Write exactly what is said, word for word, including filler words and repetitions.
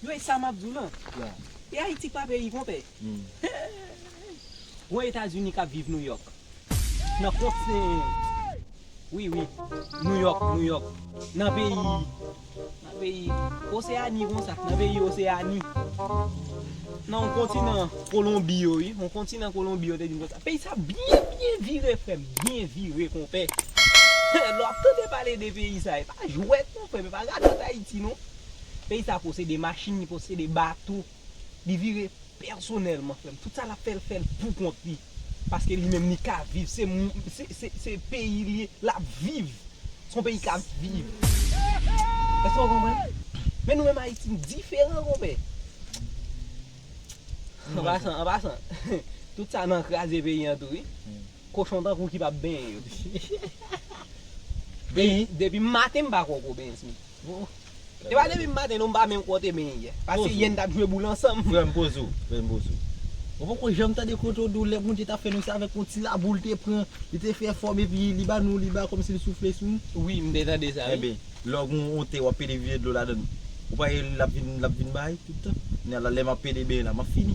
Yo, e sa m ap di w lan. E Ayiti pa peyi, konpè. Gon Etazini k ap viv Nouyòk. Nan kontin... Wi, wi. Nouyòk, Nouyòk. Nan peyi, nan peyi Oseyani konsa. Nan peyi Oseyani. Nan yon kontinan Kolonbi yo, wi. Yon kontinan Kolonbi yo te di m konsa. Peyi sa byen, byen vire, frè m. Byen vire, konpè. Lè w ap tande pale de peyi sa, e pa jwèt, non, frè m. E pa radòt Ayiti, non. Peyi sa posede machin, li posede bato. Li vire pèsonèlman, frè m. Tout sa l ap fè, l fè l pou kont li. Paske li menm, li ka viv. Se, se, se, se peyi li ye, l ap viv. Se yon peyi k ap viv. Èske w konprann? Men nou menm Ayiti, n diferan, konpè. An pasan, an pasan, tout sa nan kraze peyi an tou, wi. Kochon tankou ki p ap benyen yo. Depi maten, m pa kwè w ko benyen, Smith. E pa depi maten non, m pa menm kwè w te benyen yè. Pase yè n t ap jwe boul ansanm. Frè m, poze w, frè m, poze w. Ou poko janm tande kote w di w lè Bondye t ap fè nou sa avèk yon ti labou l te pran, li te fè fòm epi li ba nou, li ba kòmsi li soufle sou nou? Wi, m te tande sa, wi. Enben, lè w gen yon tè w ap pede vide dlo ladan l, ou pa wè l ap vin, l ap vin bay tout tan? Kounye a la, lè m ap pede benyen la, m ap fini.